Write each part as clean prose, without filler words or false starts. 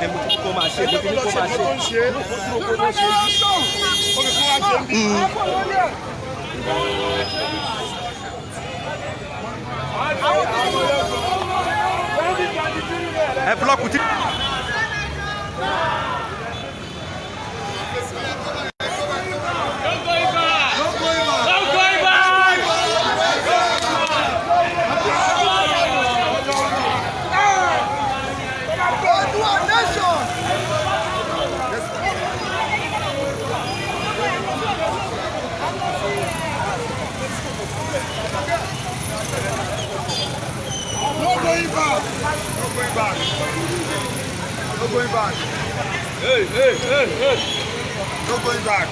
Ẹ mo ti kó máa ṣe, mo ti ní kó máa ṣe. Kó dúró kó ṣe. Ẹ block tí. Oòduà nation. No going back. No going back. No going back. Hey, hey, hey, hey. No going back.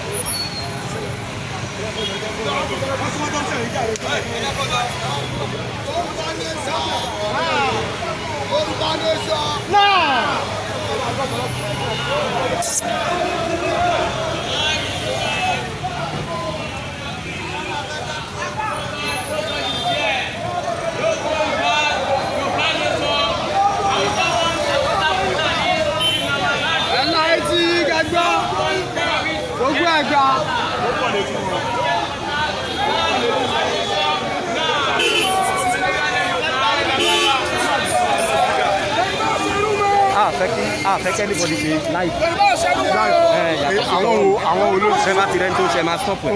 Yorùbá nation. Yorùbá nation. Ẹ̀la etí gẹgbọ́ gbogbo ẹ̀gbá. A fẹ́ kí anybody ṣe live. Ẹ yàtọ̀ sí Àwọn wo, àwọn wo ló ṣe bá ti rẹ́ni tó ṣe máa stop ẹ̀.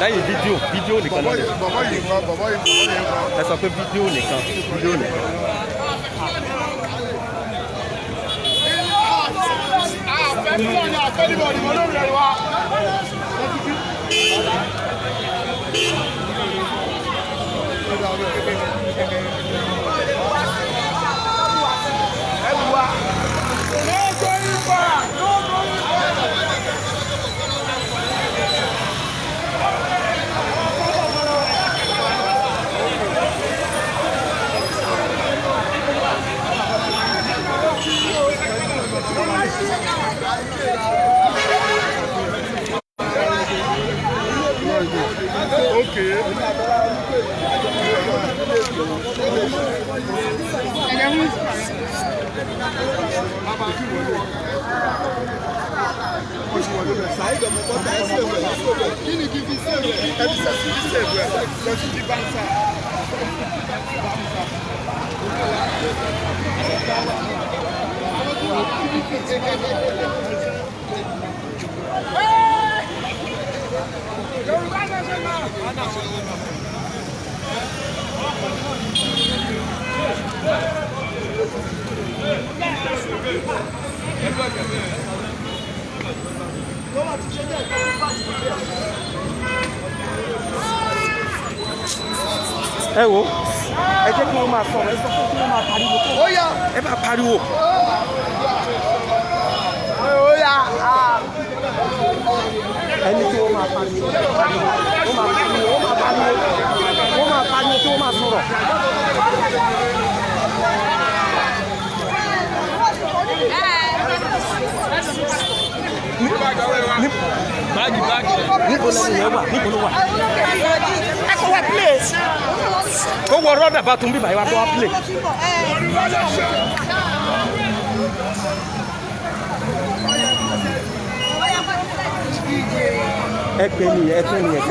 Lẹ́yìn fídíò, fídíò nìkan Bọ̀bọ̀ lọ́dẹ̀. yìí, bọ̀bọ̀ yìí nǹkan, bọ̀bọ̀ yìí, bọ̀bọ̀ yìí nǹkan. Ẹ sọ pé fídíò nìkan, fídíò nìkan. Àfẹ́ Fúlàní, àfẹ́ anybody, mo lórí ẹ̀rọ wa. No going back. No going back. Okay. Kí ni kí n fi sèwé? Ẹ fi sẹ̀sì ní sèwé, sẹ̀sì ní báńsà. Ẹ wo, ẹ jẹ́ kí wọ́n máa sọ̀rọ̀, ẹ sọ fún kí wọ́n máa pariwo. Ó yá. Ẹ máa pariwo. Ó yá. Ẹni tí wọ́n máa pariwo, wọ́n máa pariwo, wọ́n máa pariwo, wọ́n máa pariwo tí wọ́n máa sọ̀rọ̀. Níbo lẹni yẹn wà? Níbo ló wà? Ẹ kó wá play. Kó wọ rọ́dà bá tún bíbá yìí wá, kó wá play. Ẹ pè nìyẹn, ẹ pè nìyẹn.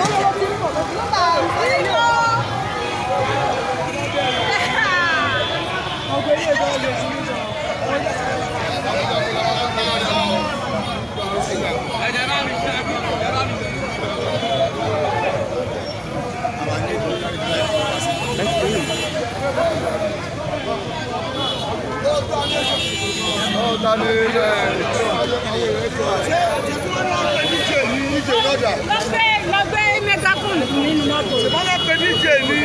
Ọ̀tá ni ẹ̀ DJ lọ́jà. Lọ gbé megaphone nínú mọ́tò. Wọ́n lọ pe DJ ní.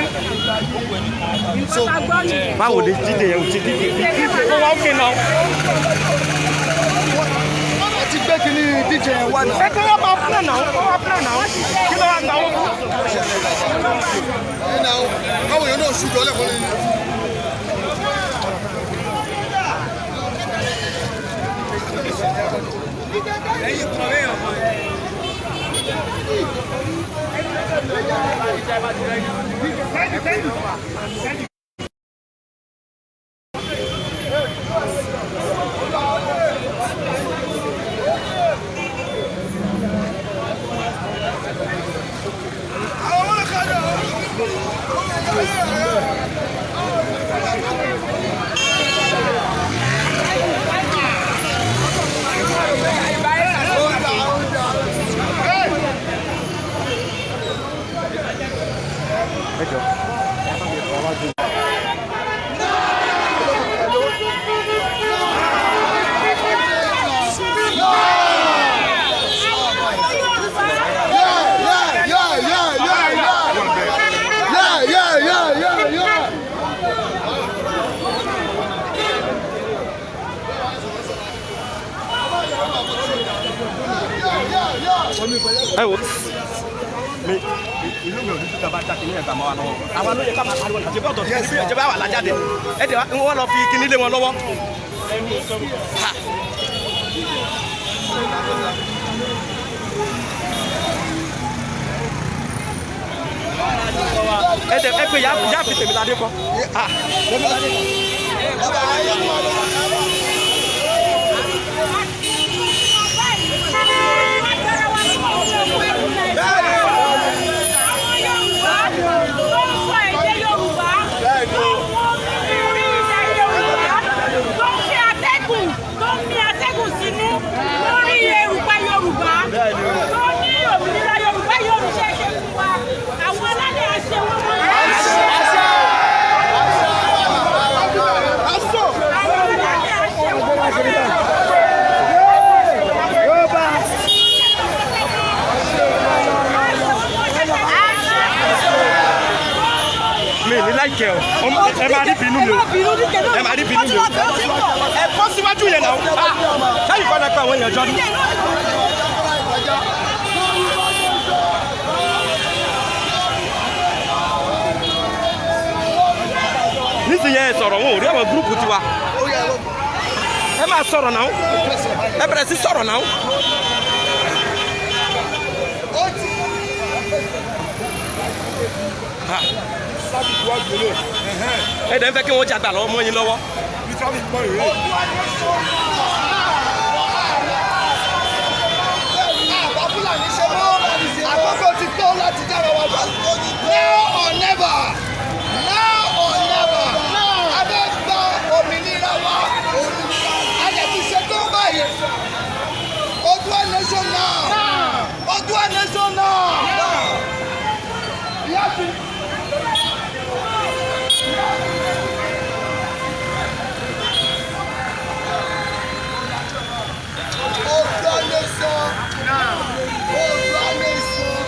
Nǹkan tá a gbọ́ nìyẹn. Báwo ni dídè yẹn ò ti dídè? Dídè ó wá òkè náà. Wọ́n ti gbé kínní DJ yẹn wá náà. Ẹ kí wọ́n máa plan náà, wọ́n máa plan náà. Kí ló wá gba owó fún? Ẹ náà, káwọn èèyàn náà ṣùjọ́ lẹ́kọ̀ọ́ lẹ́yìn. Yeah, yeah, yeah, yeah, yeah. Yeah, yeah, yeah, yeah, yeah. Ẹ wo mi, ìlú mi ò ní túta bá dá kinní ẹ̀gbà mọ́ wa lọ́wọ́. Àwa ló yẹ ká máa pariwo náà. Ṣe bí ọ̀tọ̀ sí ibi ìjọba wà lájáde? Ẹ dẹ̀ wọ́n lọ fi kinní lé wọn lọ́wọ́. Ha. Ẹ dẹ̀ ẹ pé yá fi Tèmiládé kọ́. Ha. Àwọn alálẹ̀ àṣẹ wọn mọ́. Àwọn alálẹ̀ àṣẹ wọn mọ́. Mi ní láìkẹ́ o. Ẹ máa rí bínú mi o, ẹ máa rí bínú mi o. Ẹ bọ́ síwájú yẹn náà. Ah, sẹ́yìn kọ́ lẹ́pẹ́ àwọn èèyàn jọ ní. Nísìnyí ẹ sọ̀rọ̀, wọn ò rí àwọn gúrúùpù tiwa. Ẹ máa sọ̀rọ̀ náà, ẹ bẹ̀rẹ̀ sí sọ̀rọ̀ náà. Ẹ dẹ̀ ń fẹ́ kí wọ́n jagbà lọ́wọ́ mọ́ yín lọ́wọ́. Àbá Fúlàní ṣe mọ́. Àkókò ti tó láti jára wa gbà. Now or never. Now or never. A fẹ́ gba òmìnira wa. A lè ti ṣe tó báyìí. Oòduà nation now. Oòduà nation now. Ìyá ti. Oòduà nation. Oòduà nation.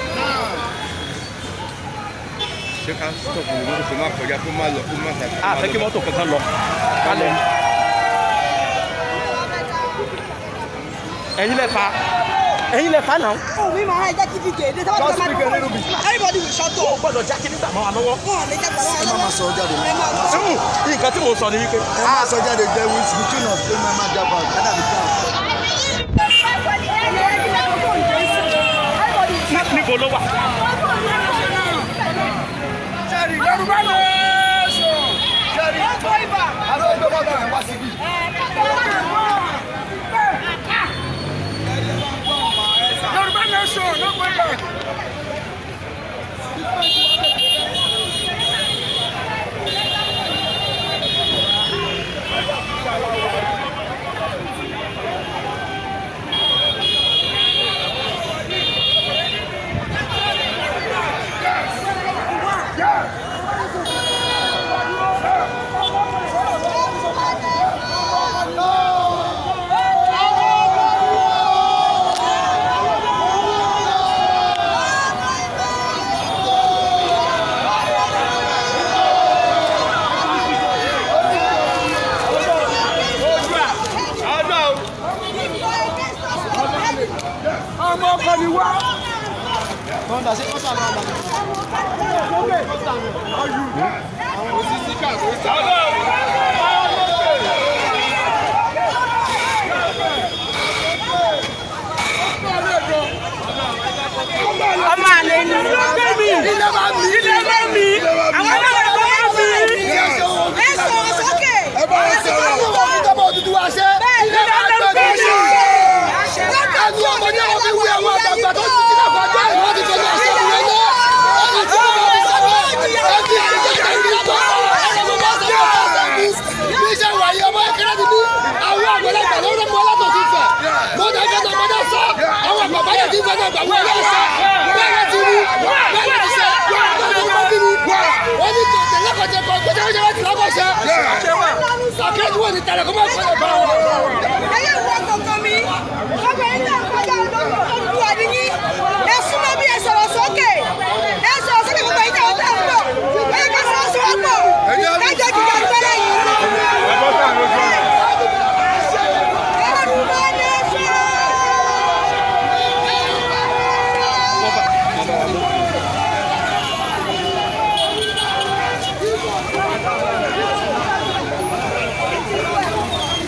Ṣé ká stop ní mọ́tò kó má kọjá, kó má lọ, kó má tàbí? A fẹ́ kí mọ́tò kankan lọ kálẹ̀. Ẹ̀yin lẹ fa, ẹ̀yin lẹ fa náà. Oh, mi máa jẹ́ kí díje dé sábà tí wọ́n máa everybody will shut Ó up. gbọ́dọ̀ já kí nígbà mọ́ wa lọ́wọ́. Wọ́n ò lè jẹ́ pẹ̀lú Ẹ má máa sọ jáde. Ẹ máa sọ. Nǹkan tí mò ń sọ ni wípé Ẹ má sọ jáde jẹ́ between us pé má má jábọ̀ àgbàdàbí ká. Níbo ló wà? Yorùbá nation. Àlọ́ ìgbé mọ́tò yẹn wá síbí. Yorùbá nation no go back. Ọmọ ọkọ ni wá. náà gbà wọ́n lọ́sẹ̀. Bẹ́ẹ̀ ló ti rí, bẹ́ẹ̀ ló ti ṣe, bẹ́ẹ̀ ló ti rí. Wọ́n ní tẹ̀lé lọ́kọ̀ọ́jẹ́ kan, gbẹ́jẹ́ wọ́n ti lọ́kọ̀ọ́ṣẹ́. Àkẹ́jù wọ̀ ní tẹ̀lé kó má kọ́ bá wọn. Ẹyẹ ìwọ kankan mi, ọkọ̀ yìí náà kọjá Olúwa ni yín. Ẹ súnmọ́ bí ẹ sọ̀rọ̀ sókè. Ẹ sọ̀rọ̀ sókè gbogbo yìí náà tẹ̀ ń bọ̀. Ẹ ká sọ̀rọ̀ sọ̀rọ̀ pọ̀. Kájọ jìjà gbẹ́rẹ́ yìí. Yorùbá nation.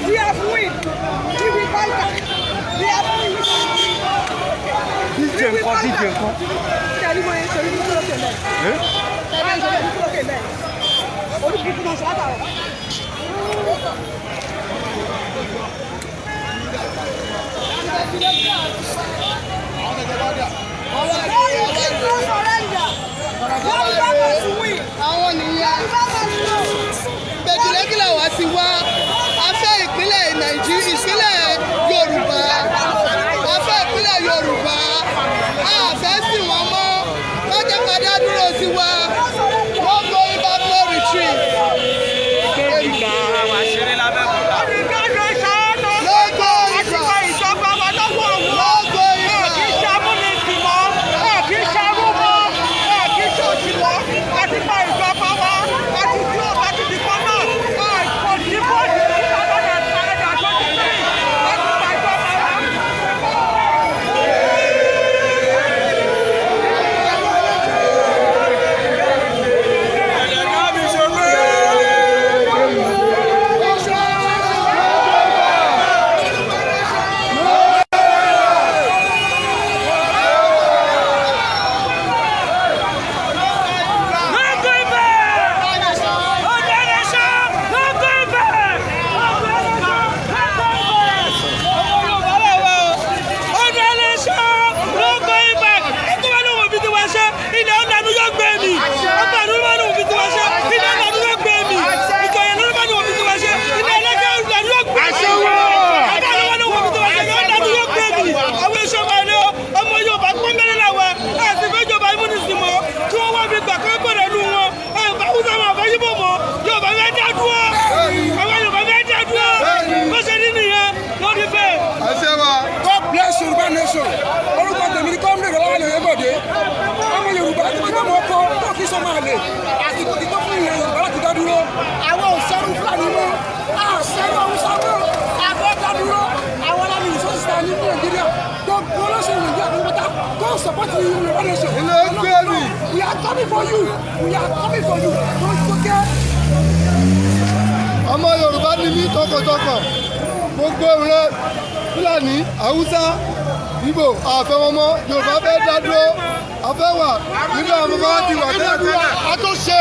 We have win. We will conquer. We have win. DJ ńkọ́, DJ ńkọ́. Tẹ̀lé mo yẹn sọ̀rọ̀ ní kúlókè mẹ́. Tẹ̀lé mo sọ̀rọ̀ ní kúlókè mẹ́. Olùkùnkùn náà sọ̀rọ̀ àtàrọ̀. Yorùbá must win. Àwọn nìyẹn. Yorùbá must win. Gbẹ̀gìlẹ́gìlà wá ti wá. A fẹ́ ìpínlẹ̀ Nàìjíríà, ìpínlẹ̀ Yorùbá. A fẹ́ ìpínlẹ̀ Yorùbá. A fẹ́ sìn wọ́n mọ́. Wọ́n jẹ́ ká dá dúró sí wa. No going back, no retreat. No going back. No going back. God bless Yorùbá nation. Orúkọ tèmi ni Comrade Ọláwálé Oyèbọ̀dé. Ọmọ Yorùbá tó bá gbọ́mọ ọkọ tó kí sọ máa lè. Àsìkò ti tó fún ìran Yorùbá láti dá dúró. Àwọn òṣèrú Fúlàní mọ́. Àṣẹrú Haúsá mọ́. Àbọ̀ dá dúró. Àwọn alámi ìṣòṣìṣẹ́ ní Nàìjíríà. Gbogbo olóṣèlú Nàìjíríà tó ń pátá. Go support the Yorùbá nation. Ilé gbèrú. We are coming for you. We are coming for you. Don't forget. Ọmọ Yorùbá ni mí tọkàntọkàn. Gbogbo ìran Fúlàní, Haúsá, Ìgbò, àfẹ́ wọn mọ́. Yorùbá fẹ́ dá dúró. Àfẹ́ wà nígbà àwọn bàbá ti wà tẹ́lẹ̀ tẹ́lẹ̀. A tó ṣe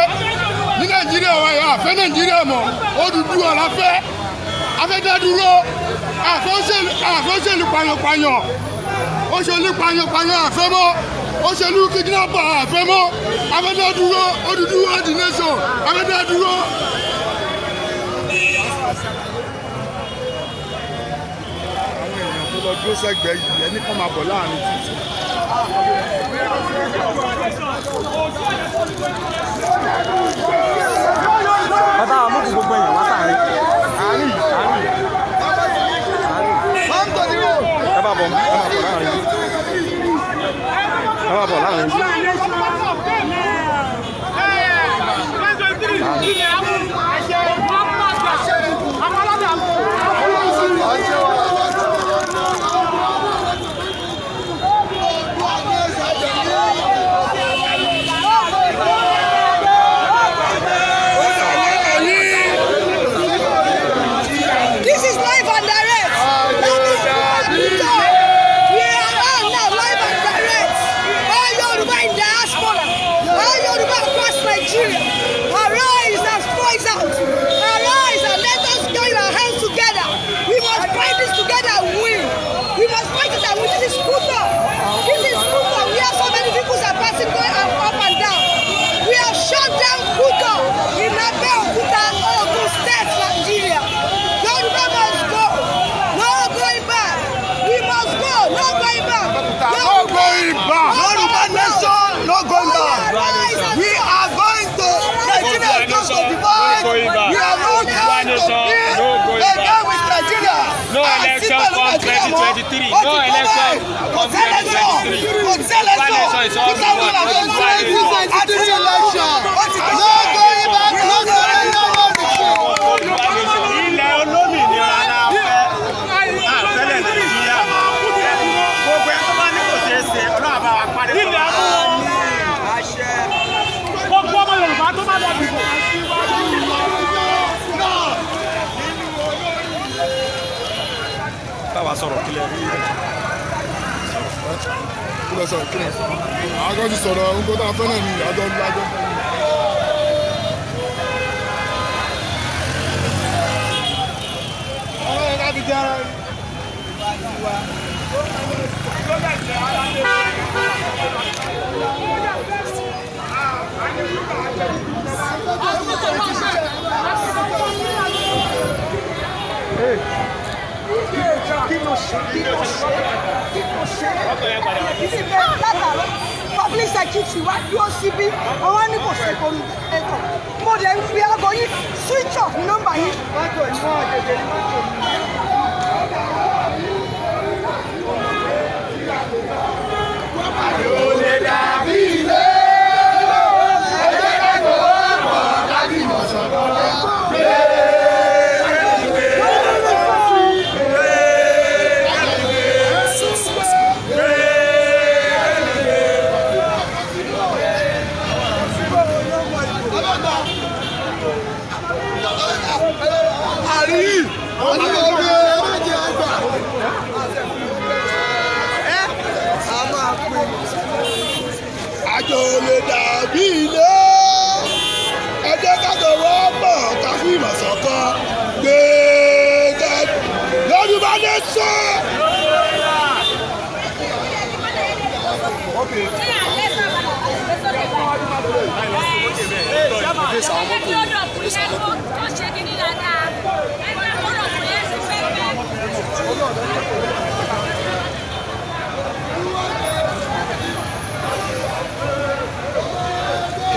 ní Nàìjíríà wa yà àfẹ́ Nàìjíríà mọ́. Odùduwà la fẹ́. A fẹ́ dá dúró. Àfẹ́ òṣèlú pàyànpàyàn. Òṣèlú pàyànpàyàn àfẹ́ mọ́. Òṣèlú kidnapper àfẹ́ mọ́. A fẹ́ dá dúró. Odùduwà the nation. A fẹ́ dá dúró. Àwọn èèyàn tó lọ dúró sẹ́gbẹ̀ẹ́ yìí, ẹni kan máa bọ̀ láàrin títì. Ẹ bá wa mú kó gbogbo èèyàn wá sáàrin. Àárín yìí, àárín yìí. Ẹ bá bọ̀, ẹ máa bọ̀ láàrin yìí. Ẹ máa bọ̀ láàrin yìí. Ẹ̀yin 2023. Ó ti No tó election báyìí. Kò come sí election. 2023. Kò sí election. Yorùbá nation is all we want. 2023 election. No going back, no surrender, no retreat. Yorùbá nation. Ilẹ̀ olómìnira la fẹ́, àfẹ́lẹ̀ Nàìjíríà. Gbogbo ẹ̀ tó bá ní kò ṣeé ṣe, Ọlọ́run bá wa parí. Ilẹ̀ amú wọn. Gbogbo ọmọ Yorùbá tó bá lọ dìbò. Báwa sọ̀rọ̀ kílẹ̀ rí. Kí ló sọ? Kí ló sọ? Àwọn kan ti sọ̀rọ̀ ohun tó tá a fẹ́ náà ni àjọ àjọ. Ọlọ́run ká fi jẹ́ ara rẹ̀. Kí ló ṣe? Kí ló ṣe? Kí ló látàrọ public security wá dúró síbí, àwọn ní kò sí kò ètò. Mo dẹ̀ ń fi aago yín, switch off nọ́mbà yín. Àjò lè dàbí ilé. Ẹ jẹ́ ká jọ wọ́pọ̀ ká fi ìmọ̀ ṣọ̀kan gbẹ̀gẹ́ Yorùbá nation.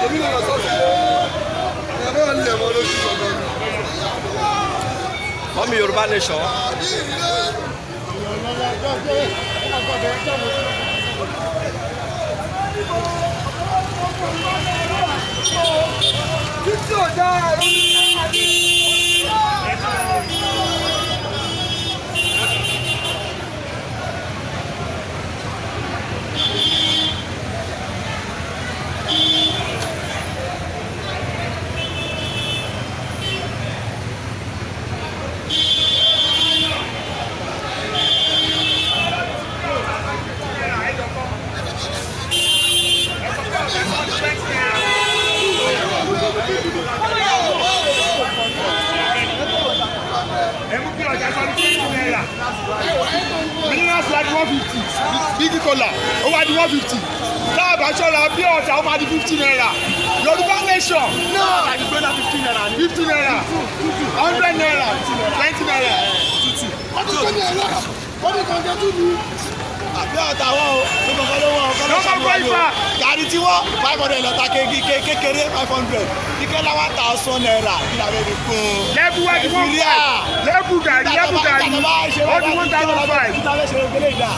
Èmi lè lọ sọ́ọ̀sì. Ẹ bá lẹ̀ mọ́ lójú gbọ̀ngàn. Mọ́mí, Yorùbá nation. Títí ò dáa ẹ̀rọ ní. Ẹ mú kí ọjà sọ ní ₦20. Minerals wá di 150. Big kola ó wá di 150. Táàbà ṣọ́ra bí ọ̀tá ó máa di ₦50. Yorùbá nation. ₦50, ₦100, ₦20. Ọdún kan ní ẹ̀rọ. Ọdún kan jẹ́ tún ní. Àbí ọ̀tá wọn o, tó kọ̀ọ̀kan ló wọ́n ọ̀kan ló Lọ́kọ̀ ṣàmúlò gbọ́ ifá. Gàrí tí wọ́n 500 lọ́ta kékeré 500, ike la ₦1,000, kí la bẹ́ẹ̀ fi kún un. Lẹ́bù wá di 1,500. Lẹ́bù gàrí, lẹ́bù gàrí. Ó di 1,500. Títà bẹ́ẹ̀ ṣe gbélé ìdá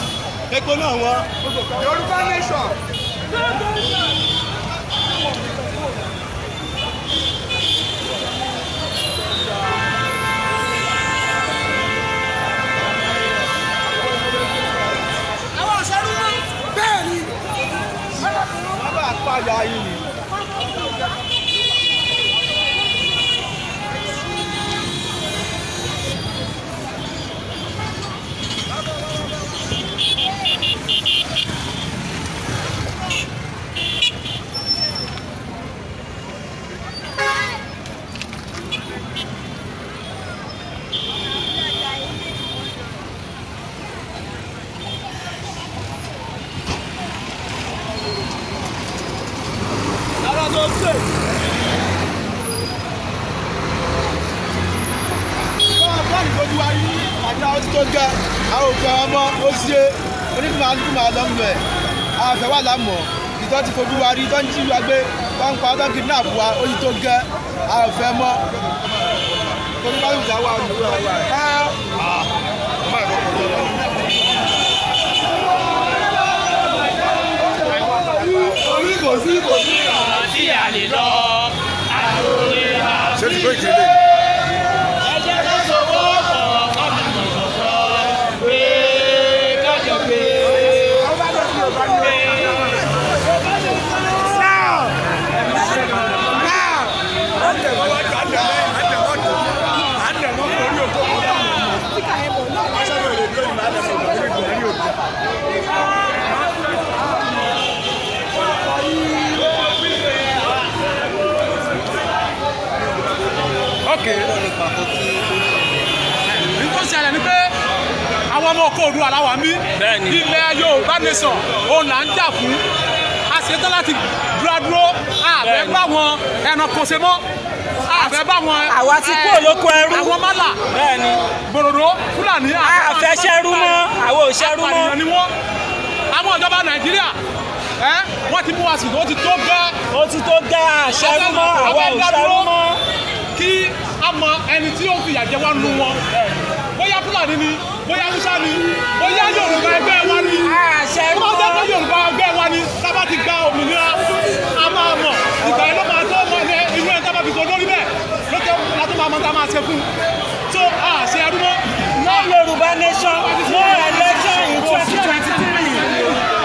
epo náà wọ́n. Yorùbá nation. Bẹ́ẹ̀ ni. Wọ́n bá pààyà yìí ni. Bọ́ọ̀lù fojú wa rí àti àwọn tí tó ga àwọn òkè ọmọ ó ṣe oníkùnmọ̀ àdúgbò àlọ́mọ ẹ̀ àfẹ́ wà lámọ̀ ìtọ́ ti fojú wa rí, tó ń jí wa gbé, tó ń pa, tó ń kidnap wa, ó ti tó gẹ́ àfẹ́ mọ́ torí bá lùdà wà lù ú. nípa nǹkan tí ó ń ṣẹlẹ̀? Ní tó ṣẹlẹ̀ ni pé àwọn ọmọ ọkọ̀ Oòduà làwà mí. Ilẹ̀ Yorùbá nation òun là ń jà fún. A ṣetán láti dúró dúró, àfẹ́ bá wọn ẹranko ṣe mọ́, àfẹ́ bá wọn. Àwa ti kúrò lóko ẹrú. Àwọn mọ́là gbòròdó Fúlàní. A fẹ́ ṣẹ́rú mọ́, àwọn ò ṣẹ́rú mọ́. Apànìyàn ni wọ́n. Àwọn ìjọba Nàìjíríà ẹ wọ́n ti mú wa sùn, ó ti tó gẹ́. Ó ti tó gẹ́, àṣẹrú mọ́, àwa ò ṣẹ́rú mọ́. Kí a mọ ẹni tí ó ń fìyà jẹ wá nínú wọn, bóyá Fúlàní ni, bóyá Haúsá ni, bóyá Yorùbá ẹgbẹ́ wa ni. Àṣẹrú mọ́. Tó bá jẹ́ pé Yorùbá ẹgbẹ́ wa ni, tá bá ti gba òmìnira, a máa mọ̀ ìgbà yẹn ló máa tó mọ ẹ inú ẹ tá bá fi sọ lórí bẹ́ẹ̀ lókè látó máa mọ tá a máa ṣe fún un. So àṣẹrú mọ́. No Yorùbá nation, no election in 2023.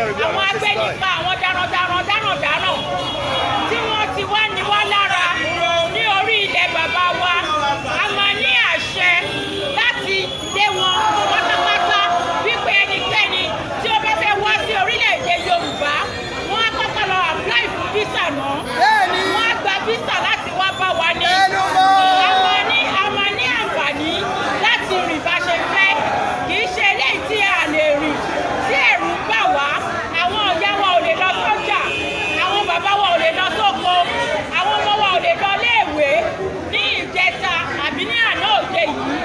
Àwọn agbẹnipa, àwọn darandaran darandaran tí wọ́n ti wá ní wá lára ní orí ilẹ̀ bàbá wa, a máa ní àṣẹ láti lé wọn pátápátá, wípé ẹnikẹ́ni tí ó bá fẹ́ wá sí orílẹ̀-èdè Yorùbá, wọ́n á kọ́kọ́ lọ apply fún visa náà. Wọ́n á gba visa láti wá bá wa ní. A máa ní àǹfààní láti rìn bá ṣe fẹ́, kì í ṣe eléyìí tí a lè rìn tí ẹ̀rù ń bà wá. Àwọn ìyá wa ò lè lọ sọ́jà, àwọn bàbá wa ò lè lọ sóko, àwọn ọmọ wa ò lè lọ léèwé. Ní ìjẹta àbí ní àná òde yìí,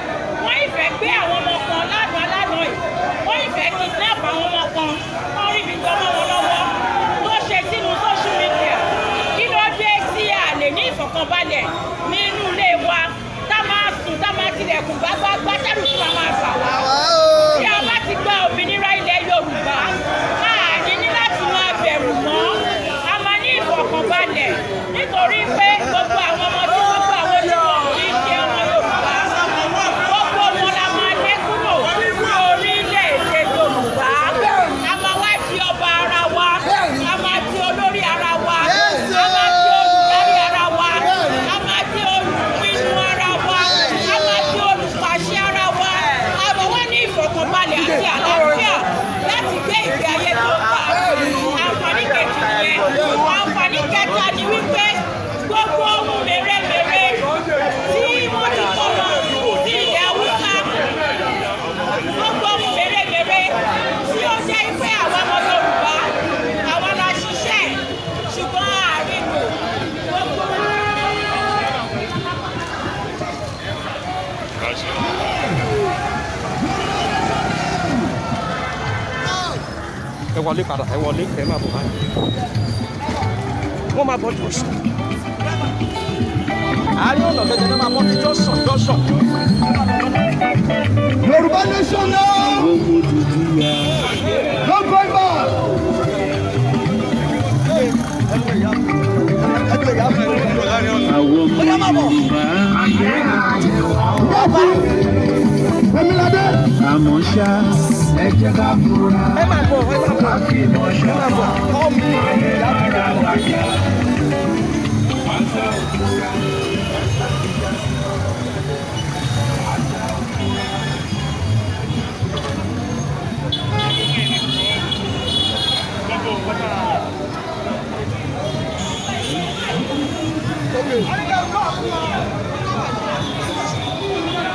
wọ́n ìfẹ́ gbé àwọn ọmọ kan lánàá lánàá yìí, wọ́n ìfẹ́ kidnap àwọn ọmọ kan, wọ́n rí ibi gbọmọ wọn lọ́wọ́ tó ṣe sínú social media. Kí ló dé tí a lè ní ìfọ̀kànbalẹ̀ nínú ilé wa, tá máa sùn, tá máa tilẹ̀kùn gbágbágbá, tẹ́rù tí wọ́n máa bà wá? Tí a bá ti gba òmìnira ilẹ̀ Yorùbá, a ní láti máa bẹ̀rù mọ́. A máa ní ìfọ̀kànbalẹ̀, nítorí pé gbogbo àwọn ọmọ tí wọ́n gbà wọ́n tí wọ́n kì í ṣe ọmọ Yorùbá, gbogbo wọn la máa lé kúrò ní orílẹ̀-èdè Yorùbá. A máa wá di ọba ara wa, a máa di olórí ara wa, a máa di olùdarí ara wa, a máa di olùpinnu ara wa, a máa di olùpàṣẹ ara wa. A máa wá ní ìfọ̀kànbalẹ̀ àti àlàáfíà láti gbé ìgbé ayé tó gbà. Àǹfààní kejì nìyẹn. Àǹfààní kẹta ni wípé gbogbo ohun mèremère tí wọ́n ti kọ́ lọ sí ilẹ̀ Haúsá, gbogbo ohun mèremère tí ó jẹ́ pé àwọn ọmọ Yorùbá, àwa la ṣiṣẹ́, ṣùgbọ́n àárín lò gbogbo. Ẹ wọlé padà, ẹ wọlé, ẹ máa bọ̀ báyìí. Wọ́n máa bọ̀ jọ̀sùn. Àárín ọ̀nà gẹ́gẹ́ náà máa bọ́ sí jọ̀sùn jọ̀sùn. Yorùbá nation now. No going back. Àwọn ọmọ Yorùbá. Àmọ́ ṣá, ẹ jẹ́ ká fura. Ẹ máa bọ̀, ẹ máa bọ̀. Ká fìmọ̀ Ẹ máa bọ̀. ṣọ̀kan. Kọ́ mi. Ara wa jà.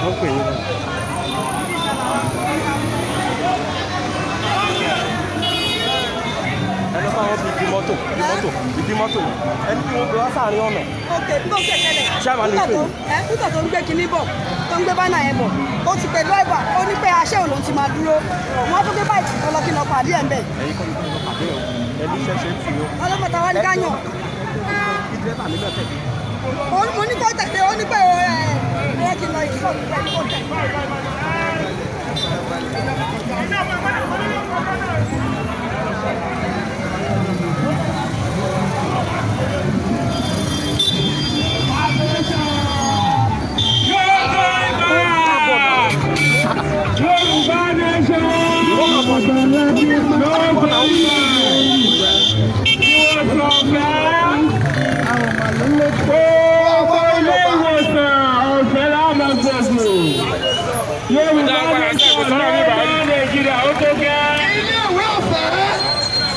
Wọ́n pè yín. Ẹ lọ bá wọn bí ìdí mọ́tò, ìdí mọ́tò, ìdí mọ́tò. Ẹni tí wọ́n gbé wá sáàrin ọ̀nà. Ok, tó ṣe ṣẹlẹ̀. Chairman ló Nígbà pè tó mí. ẹ nígbà tó ń gbé kinní bọ̀, tó ń gbé banner yẹn bọ̀, ó ti pe driver, ó ní pé aṣẹ́ òun ló ti máa dúró. Wọ́n tún gbé báyìí kan lọ kí n lọ pàdé ẹ̀ ń bẹ̀. Ẹ̀yin kọ́ ni kí n lọ pàdé o. Ẹni iṣẹ́ ṣe ń fi o. Ọlọ́pàá táwa ní ká yàn. Kí dírẹ́bà mi náà tẹ̀lé. Mo ní kó tẹ̀lé, ó ní pé ẹ ẹ kí n lọ ìdíkọ̀ nípa kó tẹ̀lé. Yorùbá nation. No going back. Ìwòsàn ọ̀fẹ́. Gbogbo ilé ìwòsàn ọ̀fẹ́ láàmú gbogbo. Yorùbá nation lọ́wọ́ Nàìjíríà ó tó gẹ́. Ilé ìwé ọ̀fẹ́,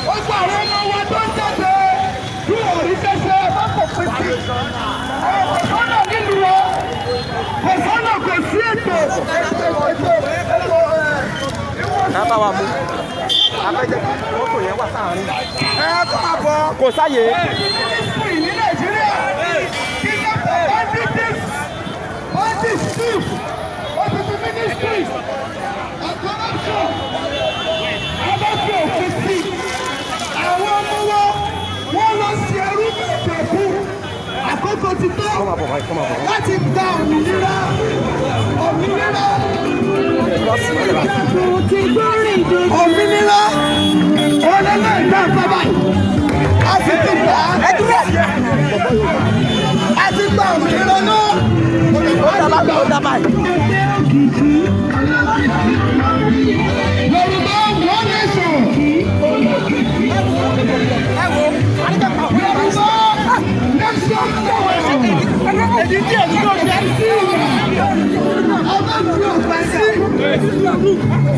gbogbo àwọn ọmọ wa tó ń jáde bí òrí ṣẹṣẹ bá kò pín sí. Kò sọ́nà nílùú wa, kò sọ́nà, kò sí ètò Ẹ bá wa mú. Abẹ́jẹ́ mọ́tò yẹn wà sáàrin. Ẹ kó máa bọ̀. Kò sáyè. Ministry ní Nàìjíríà, kidnap bandits, bandits chief, OPP ministry and corruption. Abẹ́fẹ́ òfin sí. Àwọn ọmọ wa wọ́n lọ sí ẹrú ìjẹ̀bú. Àkókò ti tó Kọ́ máa bọ̀ báyìí, kọ́ máa bọ̀. láti gba òmìnira. Òmìnira. Òmìnira. Ọlọ́lá ìgbà bàbá yìí. A sì ti gbà á. Ẹ dúró. A ti gba òmìnira náà. Ó dábàá, ó dábàá yìí. Yorùbá one nation.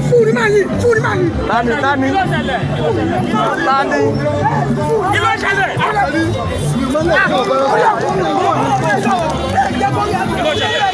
Fúnni máa yí, fúnni máa yí. Tani tani tani. Kí ló ṣẹlẹ̀? Kí ló ṣẹlẹ̀?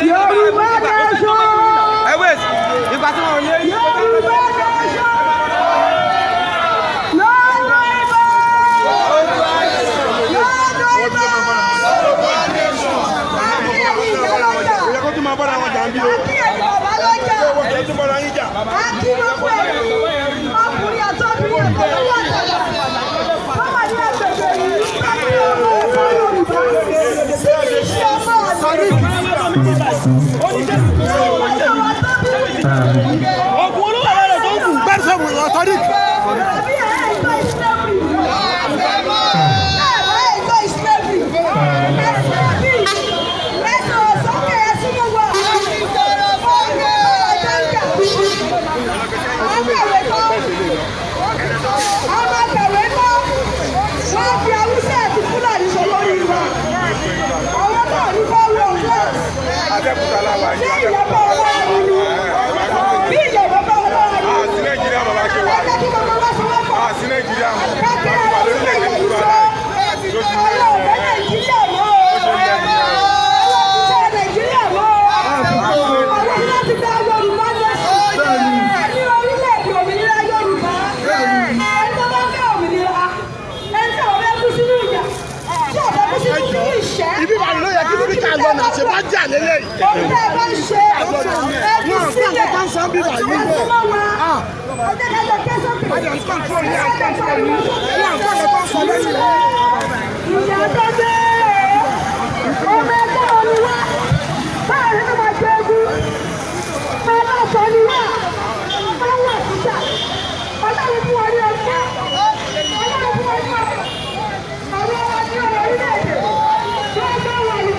Yorùbá nation. Ẹ wait, ìgbà tí wọn ò lé. Yorùbá nation. Lọ́dọ̀ ibà. Lọ́dọ̀ ibà. Akínyẹ̀wò ìyá lọ́jà. Ìyá kó tún máa bára wọn jà ń bí o. Akínyẹ̀wò bàbá lọ́jà. Owó kìí tún bára yín jà. Akínyẹ̀wò ọkùnrin àtọ́bìnrin àtọ́bìnrin àtàlà. Wọ́n wà ní agbègbè yìí. Akínyẹ̀wò ọmọ Yorùbá. Tí kì í ṣe ọmọ àlè. Ogun olówó àwọn ọ̀rọ̀ tó ń kù. Bẹ́ẹ̀ni sọ̀rọ̀ Sadiq. Abẹ́òkúta la wà yìí. Bí ìyàbọ̀ ọlọ́run ni. Bí ìyàbọ̀ ọlọ́run ni. Àti Nàìjíríà bàbá ṣe wà Ẹ jẹ́ kí gbogbo wa sowọ́pọ̀. Àti Nàìjíríà mọ̀. Wọ́n ti wà lórílẹ̀-èdè tó wà láì. Tó ti Ọlọ́run ò fẹ́ Nàìjíríà mọ́ o. Ọlọ́run ti fẹ́ Nàìjíríà mọ́ o. Ọlọ́run láti gba Yorùbá nation. Ní orílẹ̀-èdè òmìnira Yorùbá. Ẹni tó bá fẹ́ òmìnira, ẹni tí àwọn fẹ́ kú sínú ìyà, tí àwọn fẹ́ kú sínú ìṣẹ́. Ibi ìbàdàn ló yẹ kí spíkà lọ náà ṣe bá jà lélẹ̀ yìí. Ohun tẹ́ ẹ bá ń ṣe, ẹ fi sílẹ̀. Wọ́n sọ bí báyìí. Ẹ súnmọ́ wa. Ẹ jẹ́ ká jọ ké sókè. Ìyá tó dé, ọmọ ẹgbẹ́ wọn ni wá, báyìí ló máa jẹ egun, aláṣọ ni wá, báwọn àtúntà, ọlọ́run fún wa ní ọjọ́, ọlọ́run fún wa ní ọjọ́, àwọn ọmọ ní ọ̀rọ̀ orílẹ̀-èdè, tí wọ́n bá wà ní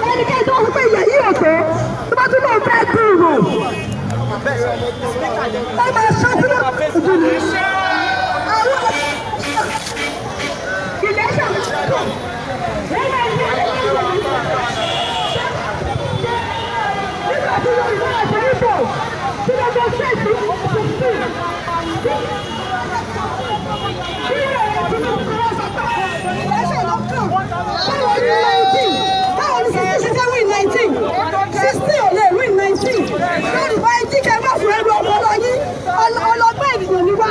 Ẹnikẹ́ni tó wọ́n pé ìyà yìí ọ̀tọ̀ tó bá tún lọ fẹ́ dùrò. Ẹ máa ṣọ́ sínú ojú ni. Àwọn ilẹ̀ ṣàkóso. Wọ́n máa ń gbé nígbà tí Yorùbá àti Ìgbò tí gbogbo ṣèṣì Báwo ni 16 ṣe fẹ́ win 19? 16 ò lè win 19. Yorùbá ẹ jí kẹ́ má fún ẹrú ọpọlọ yín. Ọlọ́gbọ́n ènìyàn ni wá.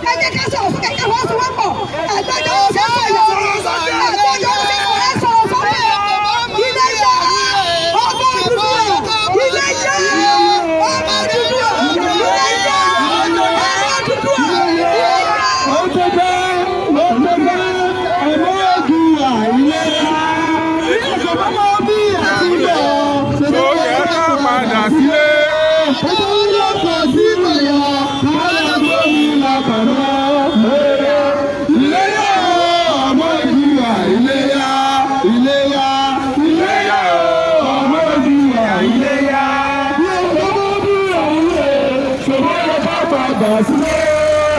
Ẹ jẹ́ ká sọ̀rọ̀ sókè, ká fọwọ́sowọ́pọ̀. Àgbájọ ló ṣe sọ̀yà. Àgbájọ ló ṣe sọ̀rọ̀. Ẹ sọ̀rọ̀ sókè. Ilé yá ọmọ Odùduwà. Ilé yá ọmọ Odùduwà. Ilé yá ọmọ Odùduwà. Ilé yá. Ó tó bẹ́, ó tó bẹ́, ọmọ Oòduà ilé yá. Ilé ìjọba máa bí àti bẹ̀ ọ́. Ó yẹ ká padà sílé. Nítorí ọkọ̀ sí ìyá, kálá gómìnà kàná. Ilé yá ọmọ Oòduà ilé yá, ilé yá, ilé yá ọmọ Oòduà ilé yá. Ilé ìjọba bí òun ṣòwò lọ bá padà sílé.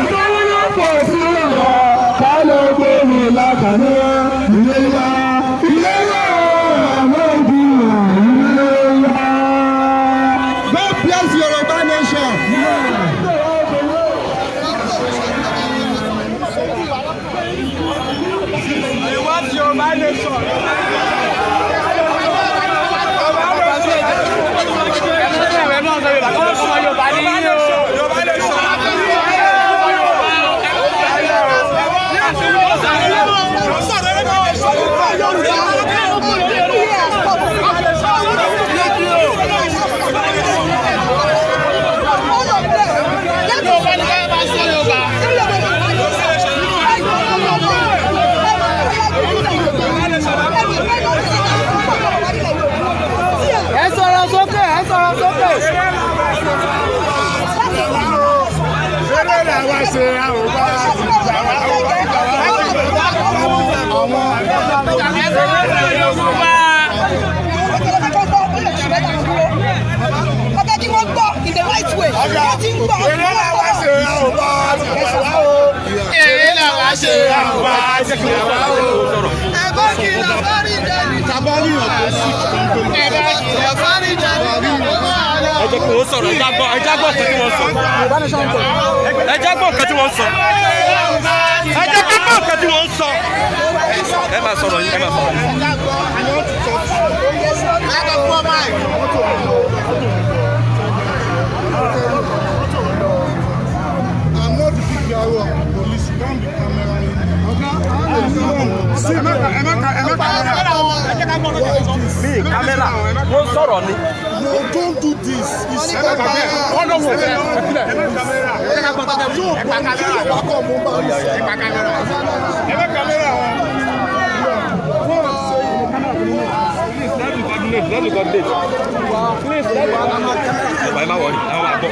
Nítorí ọkọ̀ sí ìyá, kálá gómìnà kàná. Ilé yá, ilé yá ọmọ Oòduà ilé yá. God bless Yoruba nation. We want Yoruba nation. Yoruba nation. Ẹ sọ̀rọ̀ sókè, ẹ sọ̀rọ̀ sókè. Eré làwa ṣe àwọn bá ti gbà wá o gbà wá àwọn. Ọbẹ̀ kí wọ́n gbọ́ in the right way. Wọ́n ti ń gbọ́. Eré làwa ṣe àwọn bá ti gbà wá o. Eré làwa ṣe àwọn bá ti gbà wá o. Ẹ bá kìlọ̀ fárí jẹ ní. Ẹ bá kìlọ̀ fárí jẹ ní. Ẹ jẹ́ kí wọ́n sọ̀rọ̀, ẹ já gbọ́, ẹ já gbọ́ nǹkan tí wọ́n sọ. Ẹ já gbọ́ nǹkan tí wọ́n sọ. Ẹ jẹ́ ká gbọ́ nǹkan tí wọ́n sọ. Ẹ máa sọ̀rọ̀ yín, ẹ máa sọ̀rọ̀ yín. I'm not the big guy of police. Don't be camera in. Sí, ẹ má ka ẹ má ka ẹ má ka. Mi kámẹ́rà, wọ́n sọ̀rọ̀ ni. No, don't do this. It's Ẹ má ka bẹ́ẹ̀. Wọ́n lọ wò fẹ́. Ẹ filẹ̀. Ẹ má kamẹ́rà. Yóò bọ̀ ṣé Yorùbá kọ̀ mú bá mi sọ. Ẹ má kamẹ́rà wọn. Please let me coordinate, let me coordinate. Please let me. Ẹ má wọrí, àwọn àgbọ̀.